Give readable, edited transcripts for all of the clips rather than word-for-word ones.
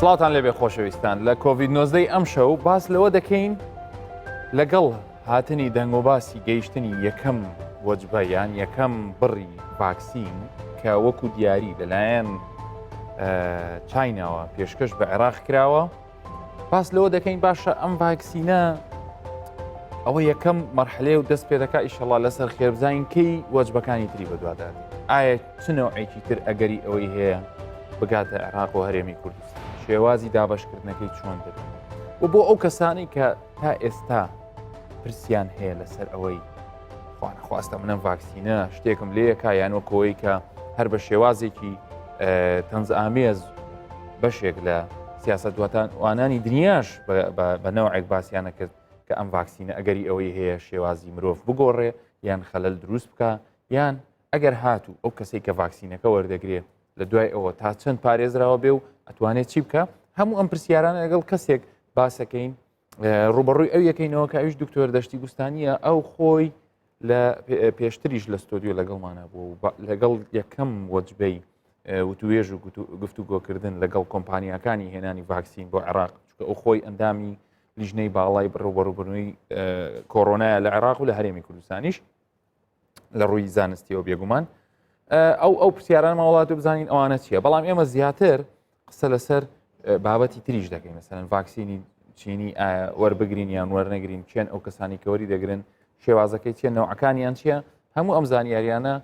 سڵاوتان لێبێ خۆشەویستان لە کۆڤید 19 ئەم شەو باس لەوە دەکەین لەگەڵ هاتنی دەنگ و باسی گەیشتنی یەکەم وەجبە یان یەکەم بڕی ڤاکسین کە وەکو دیاری لەلایەن چینەوە پێشکەش بە عێراق کراوە باس لەوە دەکەین باشە ئەم ڤاکسینە ئەوە یەکەم مەرحلەیە و دەست پێ دەکا ئیشەڵا لەسەر خێربزانین کەی وەجبەکانی تری بەدوادات ئایا چ نەوعێکی تر ئەگەری ئەوەی هەیە بگاتە عێراق و هەرێمی کوردستان شێوازی دابشکردنەکەی چۆن دەبێت و بۆ ئەو کەسانی کە تا ئێستا پرسیان هەیە لەسەر ئەوەی خوانەخواستە منم ڤاکسینە شتێکم لێیەکا یان وەکەوەی کە هەر بە شێوازێکی تەنزئامێز بەشێک لە سیاست وانانی دنیاش بە نەوەێک باسییانە کرد کە ئەم ڤاکسینە ئەگەری ئەوەی هەیە شێوازی مرۆڤ بگۆڕێ یان خەلەل دروست بکە یان ئەگەر هاتوو ئەو کەسێک کە ڤاکسینەکە وەردەگرێ لە دوای ئەوە تا چەند پارێزراوە بێ و ئەتوانێت چی بکە هەموو ئەم پرسیارانە لەگەڵ کەسێک باسەکەین ڕوبەڕووی ئەو یەکەینەوە کە ئەویش دکتۆر دەشتی گوستانیە ئەو خۆی لە پێشتریش لە ستۆدیۆ لەگەڵمانە بوو لەگەڵ یەکەم وەجبەی وتوێژ و گفتوگۆکردن لەگەڵ کۆمپانیاکانی هێنانی ڤاکسین بۆ عێراق چکە ئەو خۆی ئەندامی لیژنەی باڵای بڕوبەڕوبنەوەی کۆرۆنایە لە عێراق و لە هەرێمی کوردستانیش لە ڕووی زانستیەوە بێگومان ئەو ئەو پرسیارانمان وڵات و بزانین ئەوانە چییە بەڵام ئێمە زیاتر قسە لەسەر بابەتی تریش دەکەین مەسەرەن ڤاکسینی چینی وەربگرین یان وەرنەگرین چێن ئەو کەسانی کەوەری دەگرن شێوازەکەی چیە نەوەکانیان چییە هەموو ئەم زانیاریانە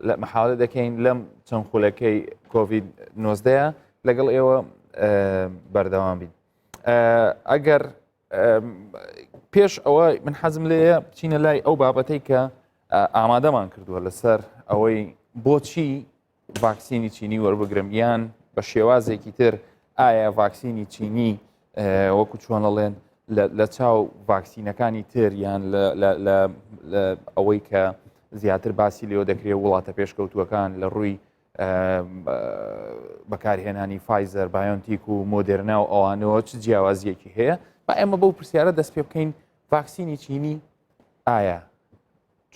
لە محاولە دەکەین لەم چەند خولەکەی کۆڤید 19 لەگەڵ ئێوە بەردەوام بین ئەگەر پێش ئەوە من حەزم لێیە بچینە لای ئەو بابەتەی کە ئامادەمان کردووە لەسەر ئەوەی بۆچی ڤاکسینی چینی وەربگرم یان بە شێوازێکی تر ئایا ڤاکسینی چینی وەکو چۆن ئەڵێن لە چاو ڤاکسینەکانی تر یان لە ئەوەی کە زیاتر باسی لێوە دەکرێت وڵاتە پێشکەوتووەکان لە ڕووی بەکارهێنانی فایزەر بایۆنتیک و مۆدێرنا و ئەوانەوە چ جیاوازیەکی هەیە با ئێمە بەو پرسیارە دەست پێ بکەین ڤاکسینی چینی ئایا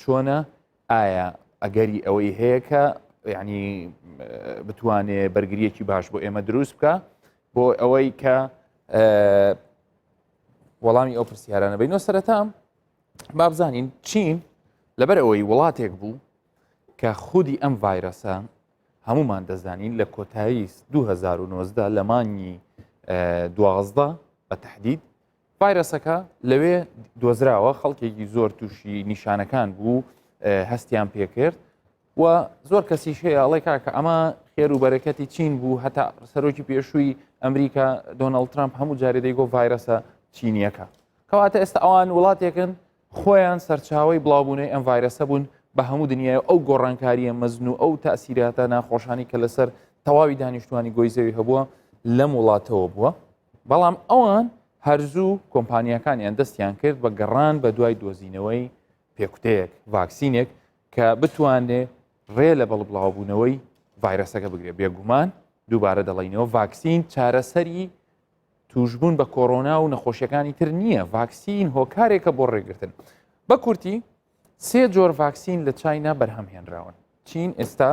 چۆنە ئایا ئەگەری ئەوەی هەیە کە ینی بتوانێ بەرگریەکی باش بۆ ئێمە دروست بکە بۆ ئەوەی کە وەڵامی ئەو پرسیارانە بینەوە سەرەتا با بزانین چین لەبەر ئەوەی وڵاتێک بوو کە خودی ئەم ڤایرەسە هەمومان دەزانین لە کۆتایی 2019 لە مانگی دوازدە بە تهدید ڤایرەسەکە لەوێ دۆزراوە خەڵکێکی زۆر تووشی نیشانەکان بوو هەستیان پێکرد و زۆر کەسیش هەیە ئەڵێ کاکە ئەمە خێر و بەرەکەتی چین بوو هەتا سەرۆکی پێشووی ئەمریکا دۆناڵد ترامپ هەموو جارێ دەیگۆ ڤایرەسە چینیەکە کەواتە ئێستا ئەوان وڵاتێکن خۆیان سەرچاوەی بڵاوبوونەوەی ئەم ڤایرەسە بوون بە هەموو دنیای ئەو گۆڕانکاریە مەزن و ئەو تاسیراتە ناخۆشانی کە لەسەر تەواوی دانیشتوانی گۆی زەوی هەبووە لەم وڵاتەوە بووە بەڵام ئەوان هەرزوو کۆمپانیاکانیان دەستیان کرد بە گەڕان بە دوای دۆزینەوەی پێکوتەیەک ڤاکسینێک کە بتوانێ ڕێ لە بەڵبڵاوبوونەوەی ڤایرەسەکە بگرێت بێگومان دووبارە دەڵینەوە ڤاکسین چارەسەری توشبوون بە کۆرۆنا و نەخۆشیەکانی تر نییە ڤاکسین هۆکارێکە بۆ ڕێگرتن بە کورتی سێ جۆر ڤاکسین لە چاینا بەرهەم هێنراون چین ئێستا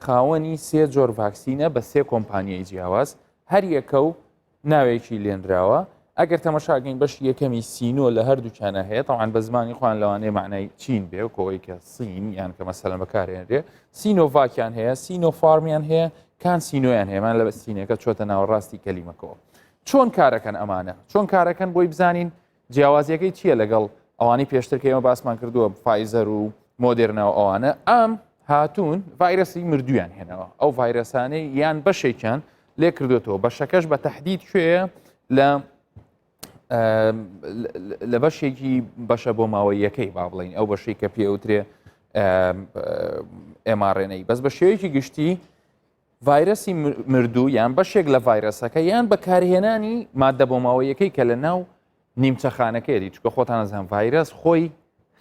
خاوەنی سێ جۆر ڤاکسینە بە سێ کۆمپانیای جیاواز هەر یەکە و ناوێکی لێنراوە ئەگەر تەمەشاگەین بەشی یەکەمی سینۆ لە هەردووچانە هەیە تەوان بە زمانی خوان لەوانەیە معنای چین بێ کۆی کە سین یان کە مەسەلەن بەکارێنرێ سینۆڤاکیان هەیە سینۆفارمیان هەیە کان سینۆیان هەیە مان لە سینەکە چۆتە ناوەڕاستی کەلیمەکەەوە چۆن کارەکەن ئەمانە چۆن کارەکەن بۆی بزانین جیاوازیەکەی چییە لەگەڵ ئەوانەی پێشتر کە ئێمە باسمان کردووە فایزەر و مۆدێرنا و ئەوانە ئەم هاتوون ڤایرەسی مردویان هێنەوە ئەو ڤایرەسانەی یان بەشێکیان لێ کردوێتەوە بەشەکەش بە تهدید کوێیە لە لە بەشێکی بەشە بۆ ماوەیەکەی با بڵین ئەو بەشەی کە پێوترێ mRNA بەس بە شێوەیەکی گشتی ڤایرەسی مردوو یان بەشێک لە ڤایرەسەکە یان بەکارهێنانی مادە بۆماوەیەکەی کە لە ناو نیمچە خانەکەیەتی چکە خۆتان ئەزان ڤایرەس خۆی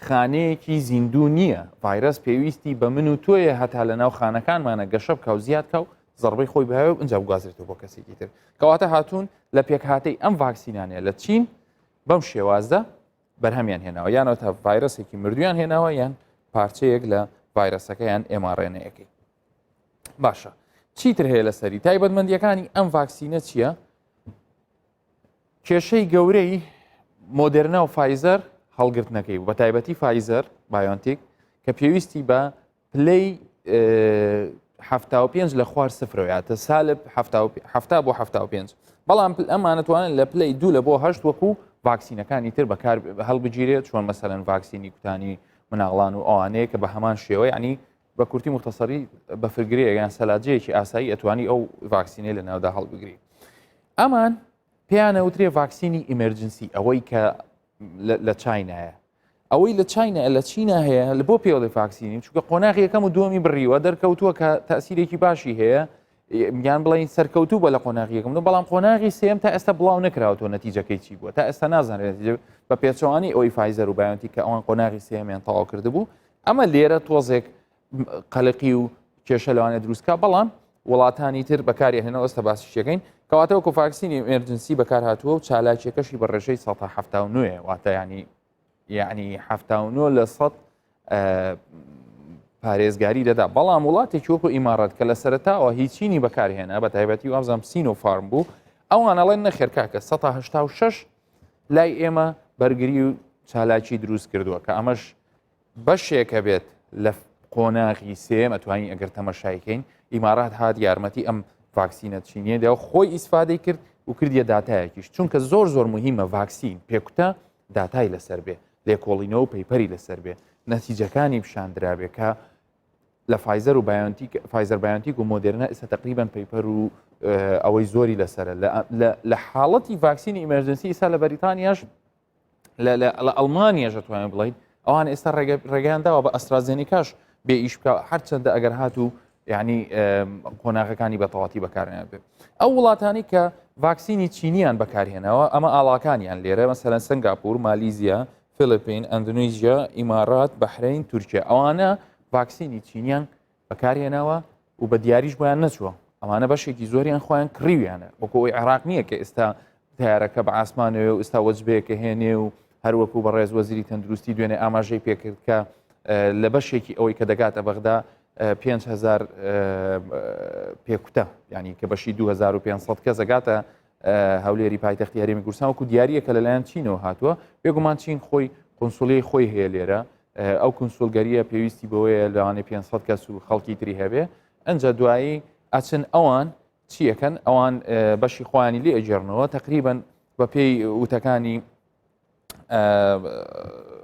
خانەیەکی زیندوو نییە ڤایرەس پێویستی بە من و تۆیە هەتا لە ناو خانەکانمانە گەشە بکە و زیاد کە و زەربەی خۆی بهاوێ و ئینجا بگوازرێتەوە بۆ کەسێکی تر کەواتە هاتوون لە پێکهاتەی ئەم ڤاکسینانەیە لە چین بەم شێوازە بەرهەمیان هێناوە یانەوە تا ڤایرەسێکی مردویان هێناوە یان پارچەیەک لە ڤایرەسەکە یان mRNA ەکەی باشە چیتر هەیە لەسەری تایبەتمەندیەکانی ئەم ڤاکسینە چییە؟ کێشەی گەورەی مۆدێرنا و فایزەر هەڵگرتنەکەی بە تایبەتی فایزەر بایۆنتیک کە پێویستی بە پلەی 75 لە خوار سفرەوە یاتە سالب 70 بۆ 75 بەڵام ئەمانەتوانن لە پلەی دوو لە بۆ هەشت وەکو ڤاکسینەکانی تر بەکار هەڵبگیرێت چۆن مەسەلەن ڤاکسینی کوتانی مناڵان و ئەوانەیە کە بە هەمان شێوە ینی بە کورتی مختصری بەفرگرەیە یان سەلاجەیەکی ئاسایی ئەتوانی ئەو ڤاکسینەی لە ناودا هەڵبگری ئەمان پێیان ئەوترێ ڤاکسینی emergency ئەوەی کە لە چینایە ئەوەی لە چاینا لە چینا هەیە لە بۆ پێوەڵی ڤاکسینی چونکە قۆناغی یەکەم و دووەمی بڕیوە دەرکەوتووە کە تاسیرێکی باشی هەیە یان بڵین سەرکەوتوو بە لە قۆناغی یەکەم بەڵام قۆناغی سێم تا ئێستا بڵاو نەکراوەوە نەتیجەکەی چی بووە تا ئێستا نازانێت بە پێچەوانی ئەوی فایزەر و بایۆنتی کە ئەوان قۆناغی سێمیان تەواو کردبوو ئەمە لێرە تۆزێک قەلقی و کێشە لەوانە دروستکە بەڵام وڵاتانی تر بەکاری هێنەوە ئێستا باسیشەکەین کەواتە وەکو ڤاکسینی emergency بەکار هاتووە و چالاکیەکەشی بە ڕێژەی 1970 واتە ینی یعنی 79 لە 100 پارێزگاری دەدا بەڵام وڵاتێکی وەکو ئیمارات کە لە سەرتاوە هیچینی بەکارهێنا بە تایبەتی وابزانام سینۆ فارم بوو ئەوان ئەڵێن نەخێر کاکە 1970 لای ئێمە بەرگری و چالاکی دروست کردووە کە ئەمەش بەشێکە بێت لە قۆناغی سێم ئەتوانین ئەگەر تەمەشایکەین ئیمارات هات یارمەتی ئەم ڤاکسینە چینیە دا و خۆی ئیسفادەی کرد و کردیە داتایەکیش چونکە زۆر زۆر مهمە ڤاکسین پێکوتە داتای لەسەر بێ لێکۆڵینەوە و paper ی لەسەر بێ نەتیجەکانی پیشاندرابێ کە لە فایزەر و بایۆنتیک فایزەر بایۆنتیک و مۆدێرنا ئێستا تقریبان paper و ئەوەی زۆری لەسرە لە حاڵەتی ڤاکسینی emergency ئیسا لە بەریتانیاش لە ئەڵمانیاش دەتوانین بڵین ئەوان ئێستا ڕێگەیان داوە بە ئەسترازێنیکاش بێ ئیش بکە هەرچەندە ئەگەر هاتوو یعنی قۆناغەکانی بە تەواتی بەکارێن بێ ئەو وڵاتانی کە ڤاکسینی چینیان بەکارهێناوە ئەمە ئاڵاکانیان لێرە مەسەلەن سنگاپور مالیزیا فلیپین ئەندونیزیا ئیمارات بەحرین تورکیا ئەوانە ڤاکسینی چینیان بەکارهێناوە و بە دیاریش بۆیان نەچووە ئەمانە بەشێکی زۆریان خۆیان کڕیویانە وەکو ئەوی عێراق نییە کە ئێستا تیارەکە بە ئاسمانەوە و ئێستا وەجبەیەکە هێنێ و هەروەکو بەڕێز وەزیری تەندروستی دوێنێ ئاماژەی پێکرد کە لە بەشێکی ئەوەی کە دەگاتە بەغدا 5000 پێکوتە ینی کە بەشی 2500 کەس دەگاتە هەولێری پایتەختی هەرێمی کوردستان وەکو دیاریە کە لەلایەن چینەوە هاتووە بێگومان چین خۆی قونسولیەی خۆی هەیە لێرە ئەو کونسولگەریە پێویستی بەوەیە لەوانەیە 500 کەس و خەڵکی تری هەبێ ئەنجا دوایی ئەچن ئەوان چیەکەن ئەوان بەشی خۆیانی لێ ئەگێڕنەوە تقریبن بە پێی وتەکانی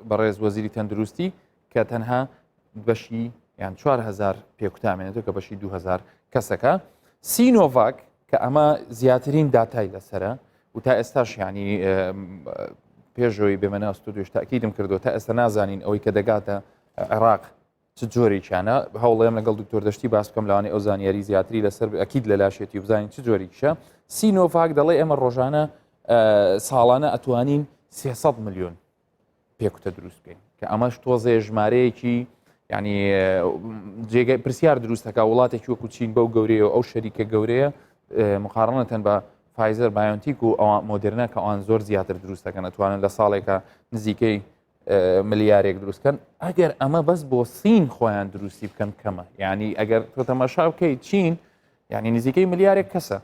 بەڕێز وەزیری تەندروستی کە تەنها بەشی یان 4هزار پێکوتامێنێتەوە کە بەشی 2000 کەسەکە سینۆڤاک کە ئەمە زیاترین داتای لەسرە و تا ئێستاش ینی پێشەوەی بێمە ناو ستودیۆش تاکیدم کردو تا ئێستا نازانین ئەوەی کە دەگاتە عێراق چ جۆرێکیانە هەوڵێم لەگەڵ دکتۆر دەشتی باس بکەم لەوانەیە ئەو زانیاری زیاتری لەسەر ئەکید لە لاشێتی و بزانین چ جۆرێکیشە سینۆڤاک دەڵێ ئێمە ڕۆژانە ساڵانە ئەتوانین 300 میلیۆن پێکوتە دروست بکەین کە ئەمەش تۆزێ ژمارەیەکی ینی جێگەی پرسیار دروستەکە وڵاتێکی وەکو چین بەو گەورەیە و ئەو شەریکە گەورەیە مقارنەتەن بە فایزەر بایۆنتیک و ئەوان مۆدرنا کە ئەوان زۆر زیاتر دروست دەکەن ئەتوانن لە ساڵێکە نزیکەی ملیارێک دروستکەن ئەگەر ئەمە بەس بۆ سین خۆیان دروستی بکەن کەمە یعنی ئەگەر تۆ تەماشا بکەیت چین یعنی نزیکەی ملیارێک کەسە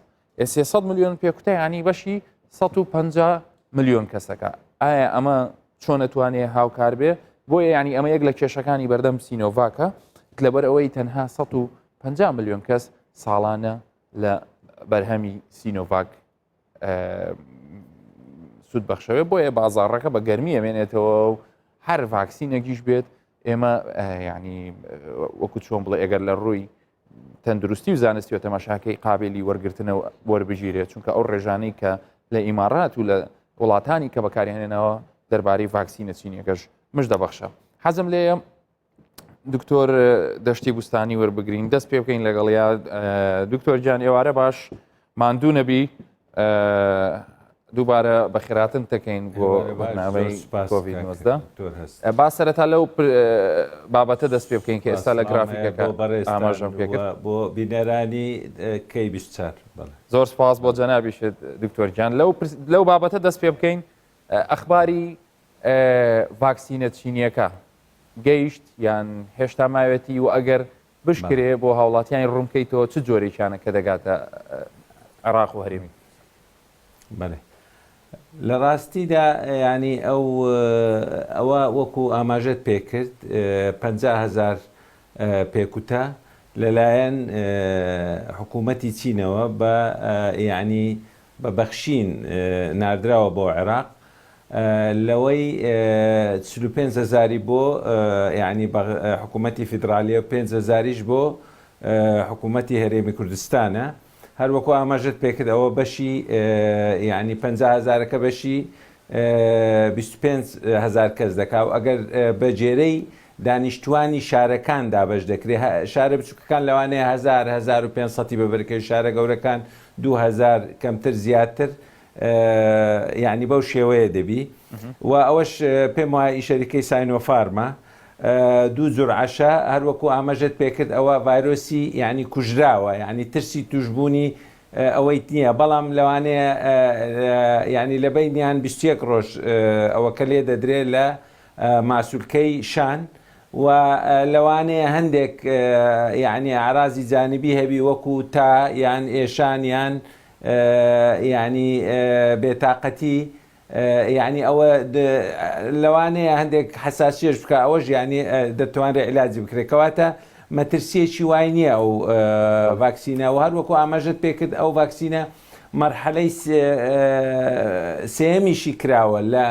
300 میلیۆن پێکوتە ینی بەشی 150 میلیۆن کەسەکە ئایا ئەمە چۆن ئەتوانێ هاوکار بێ بۆیە ینی ئەمە یەک لە کێشەکانی بەردەم سینۆڤاکە لەبەر ئەوەی تەنها 150 میلیۆن کەس ساڵانە لە بەرهەمی سینۆڤاک سوود بەخشەوێ بۆیە بازاڕەکە بە گەرمی ئەمێنێتەوە و هەر ڤاکسینێکیش بێت ئێمە ینی وەکو چۆن بڵێ ئەگەر لە ڕووی تەندروستی و زانستی و تەماشاکەی قابلی وەرگرتنە و وەربگیرێت چونکە ئەو ڕێژانەی کە لە ئیمارات و لە وڵاتانی کە بەکارهێنەوە دەربارەی ڤاکسینە چینیەکەش مژ دەبەخشە حەزم لێیە دکتۆر دەشتی بوستانی وەربگرین دەست پێ بکەین لەگەڵ یا دکتۆر گیان ئێوارە باش ماندوو نەبی دووبارە بەخێراتن دەکەین بۆ بەرنامەی کۆڤید 19 با سەرەتا لەو بابەتە دەست پێ بکەین کە ئێستا لە گرافیکەکە ئاماژەم پێکرد بۆ بینەرانی کەی 24 زۆر سپاس بۆ جەنابیشت دکتۆر گیان لەو لەو بابەتە دەست پێ بکەین ئەخباری ڤاکسینە چینیەکە گەیشت یان هێشتا ماوێتی و ئەگەر بشکرێ بۆ هاوڵاتیانی ڕوونکەیتەوە چ جۆرێکیانە کە دەگاتە عێراق و هەرێمی بەێ. لە ڕاستیدا یانی ئەو ئەوە وەکو ئاماژەت پێکرد 50 هەزار پێکوتە لەلایەن حکوومەتی چینەوە بە یانی بە بەخشین ناردراوە بۆ عێراق لەوەی 45 هەزاری بۆ یانی حکوومەتی فیدرالیە و 5 هەزاریش بۆ حکوومەتی هەرێمی کوردستانە. هەر وەکو ئاماژەت پێکرد ئەوە بەشی یانی 50 هەزارەکە بەشی 25 هەزار کەس دەکا و ئەگەر بە جێرەی دانیشتوانی شارەکان دابەش دەکرێ شارە بچووکەکان لەوانەیە هەزار، 1500 ی بەبەرکەوێ، شارە گەورەکان 2000 کەمتر زیاتر یانی بەو شێوەیە دەبی و ئەوەش پێم وایە ئی شەریکەی ساینۆفارمە دوو جورعەشە هەروەکو ئاماژەت پێکرد ئەوە ڤایرۆسی یعنی کوژراوە یعنی ترسی توشبوونی ئەوەیت نییە بەڵام لەوانەیە یعنی لە بینیان 21 ڕۆژ ئەوەکە لێ دەدرێ لە ماسولکەی شان و لەوانەیە هەندێک یعنی ئارازی جانبی هەبی وەکو تا یان ئێشان یان یعنی بێتاقەتی یانی ئەوە لەوانەیە هەندێک حەساسیەش بکە ئەوەش یانی دەتوانرێت عیلاجی بکرێت کەواتە مەترسیەکی وای نییە ئەو ڤاکسینە و هەروەکو ئاماژەت پێکرد ئەو ڤاکسینە مەرحەلەی سێیەمیشی کراوە لە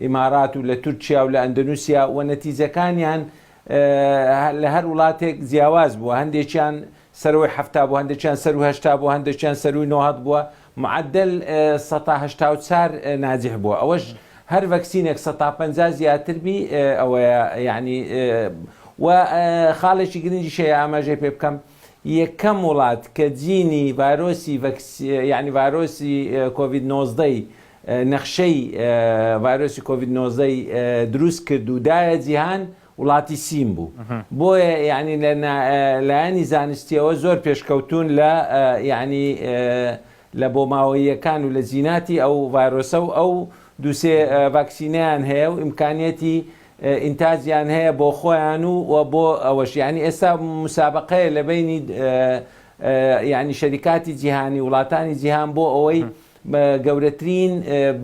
ئیمارات و لە تورکیا و لە ئەندەنوسیا و نەتیجەکانیان لە هەر وڵاتێک جیاواز بووە هەندێکیان سەروی 70 بوو هەندێکیان سەرو 80 بوو هەندێکیان سەروی 90 بووە معەدەل 84% ناجح بووە ئەوەش هەر ڤەکسینێک 50% زیاتر بی ئەوەیە یعنی و خاڵێکی گرنگیش هەیە ئاماژەی پێ بکەم یەکەم وڵات کە جینی ڤایرۆسی یعنی ڤایرۆسی کۆڤید 19 نەخشەی ڤایرۆسی کۆڤید 19 دروست کرد و دایە جیهان وڵاتی سین بوو بۆیە یعنی لە لایەنی زانستیەوە زۆر پێشکەوتون لە یعنی لە بۆماوەییەکان و لە جیناتی ئەو ڤایرۆسە و ئەو دووسێ ڤاکسینیان هەیە و ئیمکانیەتی ئینتاجیان هەیە بۆ خۆیان و و بۆ ئەوەش یعنی ئێستا مسابقەیە لە بینی یعنی شەریکاتی جیهانی وڵاتانی جیهان بۆ ئەوەی گەورەترین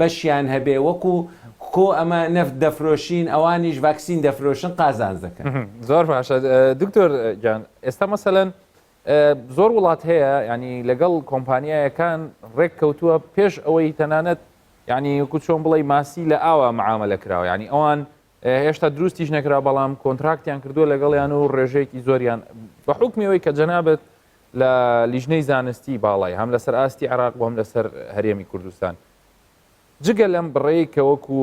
بەشیان هەبێ وەکو کۆ ئەمە نەفت دەفرۆشین ئەوانیش ڤاکسین دەفرۆشن قازانج دەکەن. زۆر باشە دکتۆر گیان ئێستا مەسەلەن زۆر وڵات هەیە ینی لەگەڵ کۆمپانیایەکان ڕێک کەوتووە پێش ئەوەی تەنانەت ینی وەکو چۆن بڵێ ماسی لە ئاوا معاملە کراوە ینی ئەوان هێشتا دروستیش نەکرا بەڵام کۆنتراکتیان کردووە لەگەڵیان و ڕێژەیەکی زۆریان بە حکمیەوەی کە جەنابەت لە لیژنەی زانستی باڵای هەم لەسەر ئاستی عێراق و هەم لەسەر هەرێمی کوردستان جگە لەم بڕەی کە وەکو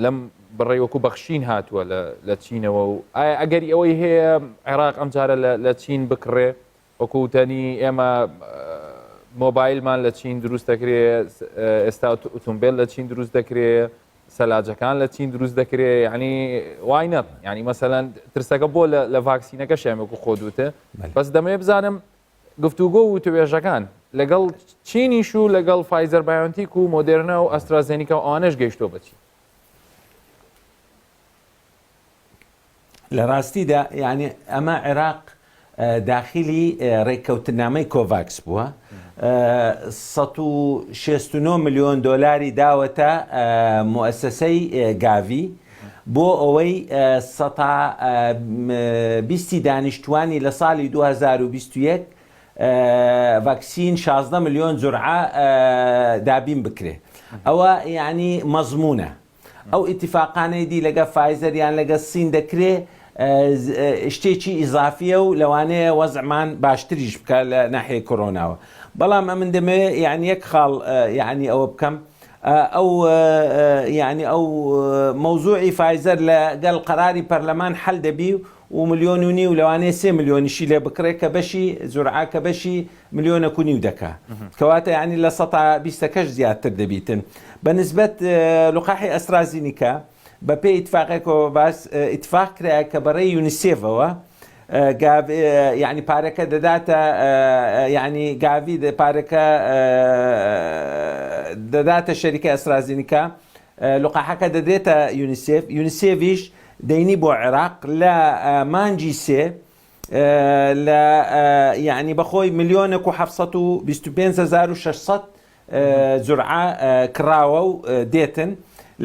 لەم بڕی وەکو بەخشین هاتووە لە چینەوە و ئایا ئەگەری ئەوەی هەیە عێراق ئەم جارە لە چین بکڕێ وەکو تەنی ئێمە مۆبایلمان لە چین دروست دەکرێ ئێستا ئۆتۆمبیل لە چین دروست دەکرێ سەلاجەکان لە چین دروست دەکرێ ینی وای نەت ینی مەسەلەن ترسەکە بۆ لە ڤاکسینەکە شێمەکو خۆ دوتە بەس دەمەوێت بزانم گفتوگۆ و توێژەکان لەگەڵ چینیش و لەگەڵ فایزەر بایۆنتیک و مۆدێرنا و ئەسترازێنیکا و ئەوانەش گەیشتووە بەچی لە ڕاستیدا یعنی ئەمە عێراق داخیلی ڕێککەوتنامەی کۆڤاکس بووە 169 ملیۆن دۆلاری داوەتە موسسەی گاڤی بۆ ئەوەی سەتا بیستی دانیشتوانی لە ساڵی 2021 ڤاکسین 16 ملیۆن جورعە دابین بکرێ ئەوە یعنی مەزمونە ئەو ئیتیفاقانەی دی لەگە فایزەر یان لەگە سین دەکرێ شتێکی ئیزافیە و لەوانەیە وەزعمان باشتریش بکە لە ناحیەی کۆرۆناوە بەڵام ئەمن دەمەوێ یعنی یەک خاڵ یعنی ئەوە بکەم ئەو یعنی ئەو مەوزوعی فایزەر لەگەڵ قەراری پەرلەمان حەل دەبی و ملیۆن و نیو لەوانەیە سێ ملیۆنیشی لێ بکڕێ کە بەشی جورعە کە بەشی ملیۆنەک و نیو دەکا کەواتە یعنی لە سەتا بیستەکەش زیاتر دەبیتن بە نسبەت لقاحی ئەسترازینیکا بە پێی ئیتفاقێکەوە باس ئیتفاق کرایە کە بەڕێی یونیسێفەوە یعنی پارەکە دەداتە یعنی گاڤی پارەکە دەداتە شەریکە ئەسترازینیکا لقاحەکە دەدرێتە یونیسێف یونیسێفیش دەینی بۆ عێراق لە مانگی سێ لە یعنی بەخۆی ملیۆنێک و 725 هەزار و 600. جورعە کڕاوە و دێتن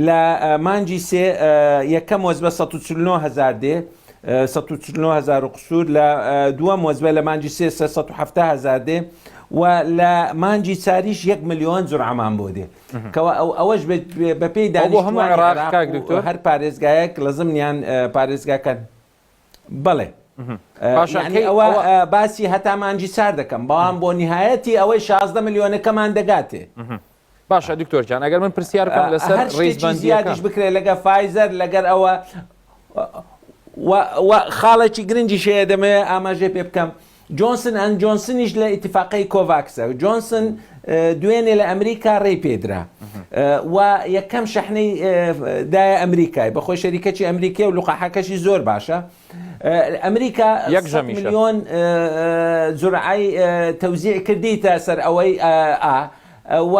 لە مانگی سێ یەکەم وەزبە 149 هزار دێ 149 هزار و قسوور لە دووەم وەزبە لە مانگی سێ 370 هزار دێ و لە مانگی چاریش 1 ملیۆن جورعەمان بۆ دێ کەوا ئەو ئەوەش بەپێی دانیشتوانی عێراق هەر پارێزگایەک لە زمنیان پارێزگاکان بەڵێ باشە یعنی ئەوە باسی هەتا مانگی چار دەکەم بەڵام بۆ نهایەتی ئەوەی 16 ملیۆنەکەمان دەگاتێ. باشە دکتۆر جان ئەگەر من پرسیار بکەم لەسەر هەر شتێکی ڕیزبەندیەکە زیادیش بکرێت لەگە فایزەر لەگەر ئەوە و و خاڵێکی گرنگیش هەیە دەمەوێت ئاماژەی پێ بکەم جۆنسن ئەند جۆنسنیش لە ئیتیفاقەی کۆڤاکسە. جۆنسن دوێنێ لە ئەمریکا ڕێی پێدرا و یەکەم شەحنەی دایە ئەمریکای بەخۆی شەریکەکی ئەمریکیە و لقاحەکەشی زۆر باشە. ئەمریکا یەک ژەمیشە. ملیۆن جورعەی تەوزیع کردیتە سەر ئەوەی ئا و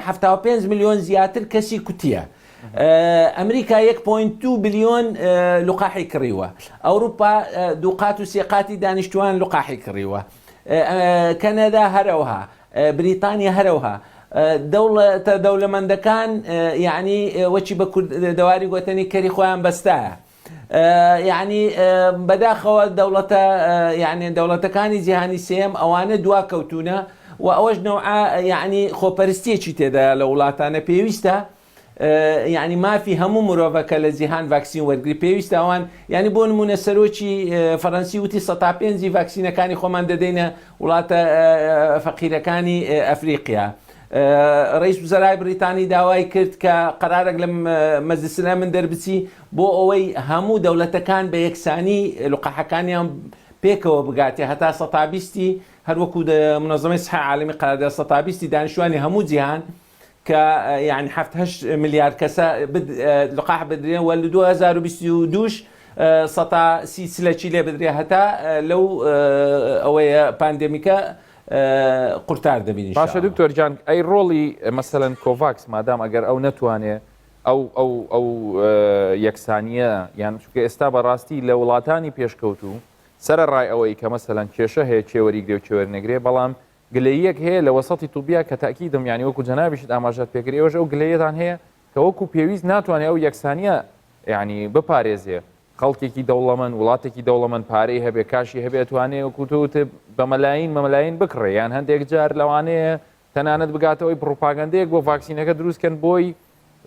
75 ملیۆن زیاتر کەسی کوتیە. ئەمریکا یەک point دوو بلیۆن لقاحی کڕیوە، ئەوروپا دووقات و سێقاتی دانیشتووان لقاحی کڕیوە، کەنەدا هەرەوها، بریتانیا هەرەوها. دەوڵەتە دەولەمەندەکان یەعنی وەکی بە کورد دەواری گۆتەنی کەری خۆیان بەستایە. یەعنی بەداخەوە دەوڵەتە یەعنی دەوڵەتەکانی جیهانی سێیەم ئەوانە دواکەوتوونە و ئەوەش نەوعا یەعنی خۆپەرستیەکی تێدایە لە وڵاتانە پێویستە یەعنی مافی هەموو مرۆڤە کە لە جیهان ڤاکسین وەرگری پێویستە ئەوان یەعنی بۆ نمونە سەرۆکی فەرەنسی وتی سەتا پێنجی ڤاکسینەکانی خۆمان دەدەینە وڵاتە فەقیرەکانی ئەفریقیا ڕئیس وزەرای بریتانی داوای کرد کە قەرارێک لە مەجلس الامن دەربچی بۆ ئەوەی هەموو دەولەتەکان بە یەکسانی لقاحەکانیان پێکەوە بگاتێ هەتا سەتا بیستی هەروەکو منەزەمەی سحە عالەمی قەراردا سەتا بیستی دانیشتوانی هەموو جیهان کە یانی حەفت هەشت ملیار کەسە لقاح بدرێن و لە 2022 سەتا سی چلەکی لێ بدرێ هەتا لەو ئەوەیە پاندێمیکە قورتار دەبین باشە دکتۆر جان ئەی ڕۆڵی مەسەلەن کۆڤاکس مادام ئەگەر ئەو نەتوانێ ئەو ئەو ئەو یەکسانیە یان چونکە ئێستا بەڕاستی لە وڵاتانی پێشکەوتوو سەرەڕای ئەوەی کە مەسەلەن کێشە هەیە کێوەریگرێ و کێوەر نەگرێ بەڵام گلەییەک هەیە لە وەسەتی توبیا کە تەئکیدم یانی وەکو جەنابیشت ئاماژەت پێکرد ئێوەش ئەو گلەییەتان هەیە کە وەکو پێویست ناتوانێ ئەو یەکسانیە یانی بپارێزێ خەڵکێکی دەوڵەمەند وڵاتێکی دەوڵەمەند پارەی هەبێ کاشی هەبێ ئەتوانێ وەکو تۆ وتت بە مەلاین مەلاین بکڕێ یان هەندێک جار لەوانەیە تەنانەت بگاتەوەی پڕوپاگەندەیەک بۆ ڤاکسینەکە دروست کەن بۆی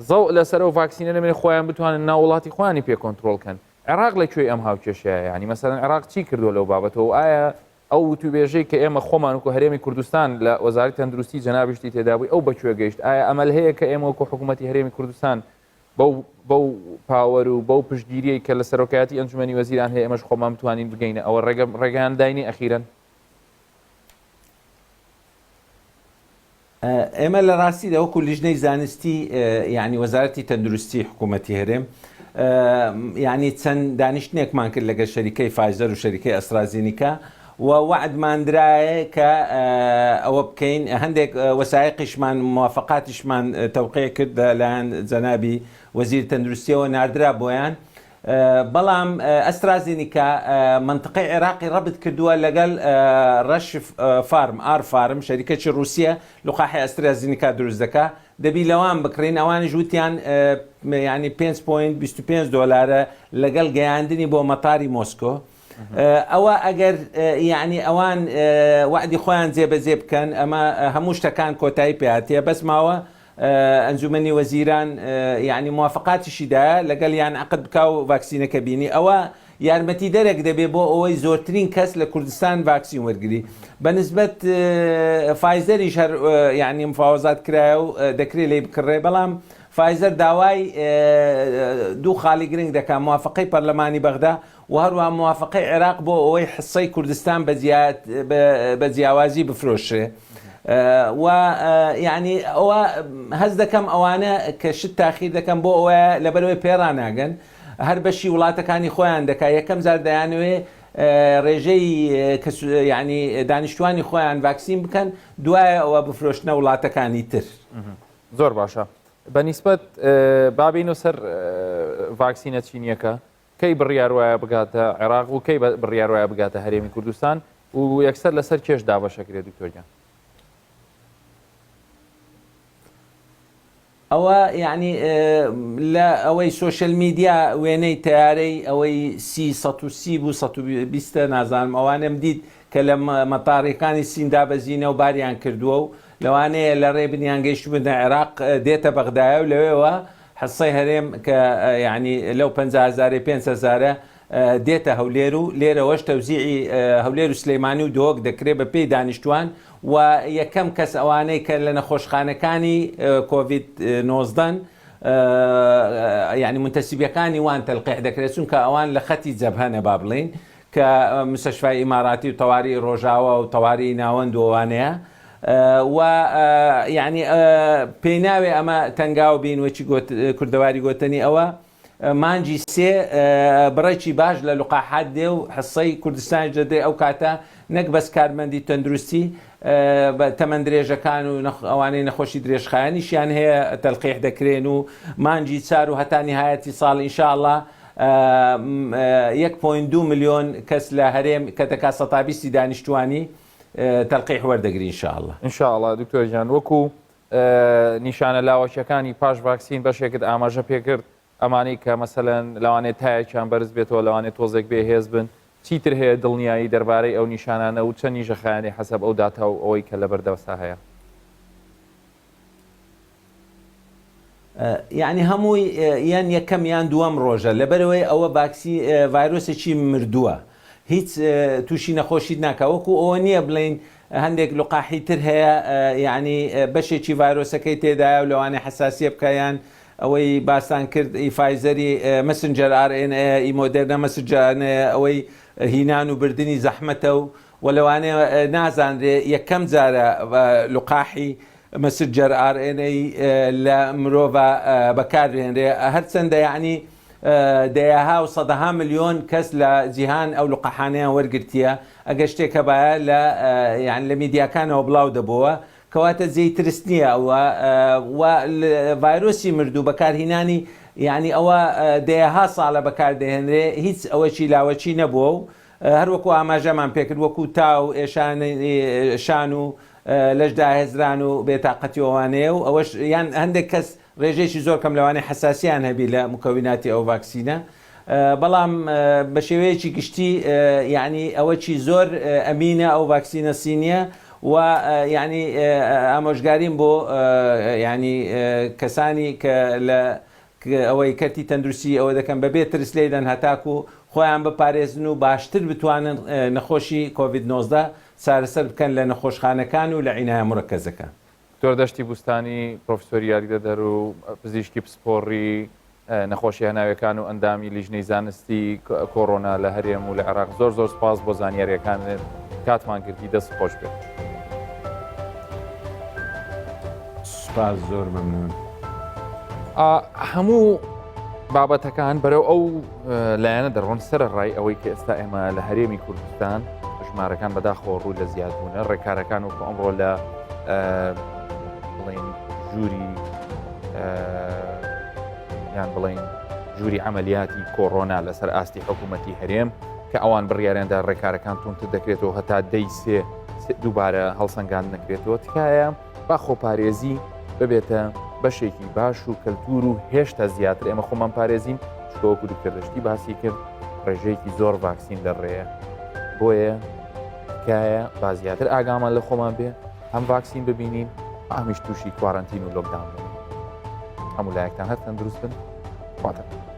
زەوق لەسەر ئەو ڤاکسینە نەمێنێ خۆیان بتوانن ناو وڵاتی خۆیانی پێ کۆنترۆڵ کەن عێراق لە کوێی ئەم هاوکێشەیە یانی مەسەلەن عێراق چی کردووە لەو بابەتەوە و ئایا ئەو وتوبێژەی کە ئێمە خۆمان وەکو هەرێمی کوردستان لە وەزارەتی تەندروستی جەنابیشتی تێدابووی ئەو بەکوێ گەیشت؟ ئایا ئەمەل هەیە کە ئێمە وەکو حکوومەتی هەرێمی کوردستان بەو بەو پاوەر و بەو پشتگیریەی کە لە سەرۆکایەتی ئەنجومەنی وەزیران هەیە ئێمەش خۆمان بتوانین بگەینە ئەوە ڕێگە ڕێگەیان داینێ ئەخیرەن؟ ئێمە لە ڕاستیدا وەکو لیژنەی زانستی یعنی وەزارەتی تەندروستی حکوومەتی هەرێم یعنی چەند دانیشتنێکمان کرد لەگەر شەریکەی فایزەر و شەریکەی ئەسترازینیکا و وەعدمان درایە کە ئەوە بکەین هەندێک وەسایقیشمان موافقاتیشمان تەوقیع کرد لەلایەن جەنابی وەزیر تەندروستیەوە ناردرا بۆیان بەڵام ئەسترازینیکا مەنتقەی عێراقی ڕەبت کردووە لەگەل ڕەش فارم، ئار فارم، شەریکەکی ڕووسیە لقاحی ئەسترازینیکا دروست دەکا، دەبی لەوان بکڕین، ئەوانیش وتیان یانی 5.25 دۆلارە لەگەل گەیاندنی بۆ مەتاری مۆسکۆ. ئەوە ئەگەر یانی ئەوان وەعدی خۆیان جێبەجێ بکەن ئەمە هەموو شتەکان کۆتایی پێ هاتیە بەس ماوە ئەنجومەنی وەزیران یانی موافقاتیشی دایە لەگەڵیان عەقد بکا و ڤاکسینەکە بینی ئەوە یارمەتیدەرێک دەبێ بۆ ئەوەی زۆرترین کەس لە کوردستان ڤاکسین وەرگری بە نسبەت فایزەریش هەر یانی مفاوەزات کرایە و دەکرێ لێی بکڕێ بەڵام فایزەر داوای دوو خاڵی گرنگ دەکا موافقەی پەرلەمانی بەغدا و هەروەها موافقەی عێراق بۆ ئەوەی حسەی کوردستان بە جیاوازی بفرۆشرێ و یعنی ئەوە هەست دەکەم ئەوانە کە شت تاخیر دەکەم بۆ ئەوەیە لەبەرەوەی پێڕاناگەن هەر بەشی وڵاتەکانی خۆیان دەکا یەکەم جار دەیانەوێ ڕێژەی یعنی دانیشتوانی خۆیان ڤاکسین بکەن دوایە ئەوە بفرۆشنە وڵاتەکانی تر. زۆر باشە بە نیسبەت بابینەوە سەر ڤاکسینە چینیەکە کەی بڕیار وایە بگاتە عێراق و کەی بڕیار وایە بگاتە هەرێمی کوردستان و یەکسەر لەسەر کێش دابەشەکرێت دکتۆر گیان؟ ئەوە یەعنی لە ئەوەی social media وێنەی تەیارەی ئەوەی سی 130 بوو 120 نازانم ئەوانەم دیت کە لە مەتاڕیەکانی سین دابەزینە و باریان کردووە و لەوانەیە لە ڕێ بنیان گەیشتبنە عێراق دێتە بەغدایە و لەوێوە حسەی هەرێم کە یەعنی لەو 50 هەزارەی 5 هەزارە دێتە هەولێر و لێرەوەش تەوزیعی هەولێر و سلەیمانی و دهۆک دەکرێت بە پێی دانیشتوان و یەکەم کەس ئەوانەی کە لە نەخۆشخانەکانی کۆڤید نۆزدەن یعنی منتەسیبەکانی وان تەلقیح دەکرێت چونکە ئەوان لە خەتی جەبهەنە با بڵین کە مستشفای ئیماراتی و تەواری ڕۆژاوا و تەواری ناوەند و ئەوانەیە و یعنی پێی ناوێ ئەمە تەنگاو بین وەچی کوردەواری گۆتەنی ئەوە مانگی سێ بڕێکی باش لە لقاحات دێ و حسەی کوردستانیش دەدرێ ئەو کاتە نەک بەس کارمەندی تەندروستی تەمەن درێژەکان و ئەوانەی نەخۆشی درێژخایەنیشیان هەیە تەلقیح دەکرێن و مانگی چار و هەتا نیهایەتی ساڵ ئینشاءاللە 1.2 ملیۆن کەس لە هەرێم کە دەکات سەتا بیستی دانیشتوانی تەلقیح وەردەگری ئینشاءاللە. ئینشاءاللە دکتۆر گیان وەکو نیشانە لاوەکیەکانی پاش ڤاکسین بەشێکت ئاماژە پێکرد ئەمانەی کە مەسەلەن لەوانەیە تایەکیان بەرز بێتەوە لەوانەیە تۆزێک بێ هێز بن چیتر هەیە دڵنیایی دەربارەی ئەو نیشانانە و چەند نیژەخایەنەی حەسەب ئەو داتا و ئەوەی کە لەبەردەستا هەیە؟ یەعنی هەمووی یان یەکەم یان دووەم ڕۆژە لەبەرئەوەی ئەوە ڤاکسی ڤایرۆسێکی مردووە هیچ تووشی نەخۆشیت ناکا وەکو ئەوە نییە بڵێین هەندێک لقاحی تر هەیە یەعنی بەشێکی ڤایرۆسەکەی تێدایە و لەوانەیە حەساسیە بکا یان ئەوەی باستان کرد ئی فایزەری messenger RNA ئی مۆدێرنا messenger RNA ئەوەی هینان و بردنی زەحمەتە و وە لەوانەیە نازانرێ یەکەم جارە لقاحی messenger RNA لە مرۆڤا بەکاربهێنرێ هەرچەندە یەعنی دەیەها و سەدەها ملیۆن کەس لە جیهان ئەو لقاحانەیان وەرگرتیە ئەگەر شتێک هەبایە لە یان لە میدیاکانەوە بڵاو دەبۆوە کەواتە جێی ترس نییە ئەوە و ڤایرۆسی مردوو بەکارهینانی یعنی ئەوە دەیەها ساڵە بەکاردەهێنرێ هیچ ئەوەکی لاوەکی نەبووە و هەروەکو ئاماژەمان پێکرد وەکو تا و ئێشانی شان و لەش داهێزران و بێتاقەتی و ئەوانەیە و ئەوەش یان هەندێک کەس ڕێژەیەکی زۆر کەم لەوانەیە حەساسیان هەبی لە مکەویناتی ئەو ڤاکسینە بەڵام بە شێوەیەکی گشتی یعنی ئەوەکی زۆر ئەمینە ئەو ڤاکسینە سینیە و یعنی ئامۆژگاریم بۆ یعنی کەسانی کە لە ئەوەی کەرتی تەندروستی ئەوە دەکەن بەبێ ترس لێیدەن هەتاکو خۆیان بپارێزن و باشتر بتوانن نەخۆشی کۆڤید 19 چارەسەر بکەن لە نەخۆشخانەکان و لە عینایە مورەکەزەکان. دکتۆر دەشتی بوستانی، پرۆفیسۆری یاریدەدەر و پزیشکی پسپۆڕی نەخۆشی هەناویەکان و ئەندامی لیژنەی زانستی کۆرۆنا لە هەرێم و لە عێراق زۆر زۆر سپاس بۆ زانیاریەکانت کاتمان گرتی دەست خۆش بێت. سپاس زۆر مەمنون. هەموو بابەتەکان بەرەو ئەو لایەنە دەڕۆن سەر ڕای ئەوەی کە ئێستا ئێمە لە هەرێمی کوردستان ژمارەکان بەداخەوە ڕوو لە زیادبوونە ڕێکارەکان وەکو ئەمڕۆ لە بڵین ژووری یان بڵین ژووری عملیاتی کۆرۆنا لەسەر ئاستی حکوومەتی هەرێم کە ئەوان بڕیاریاندا ڕێکارەکان تونتر دەکرێتەوە هەتا دەی سێ دووبارە هەڵسەنگان نەکرێتەوە تکایە با خۆپارێزی ببێتە بەشێکی باش و کەلتور و هێشتا زیاتر ئێمە خۆمان پارێزین چونکە وەکو دکتۆر دەشتی باسی کرد ڕێژەیەکی زۆر ڤاکسین لە ڕێیە بۆیە تکایە با زیاتر ئاگامان لە خۆمان بێ هەم ڤاکسین ببینین هەمیش تووشی quarantine و lockdown بن هەموو لایەکتان هەر تەندروست بن خواتان.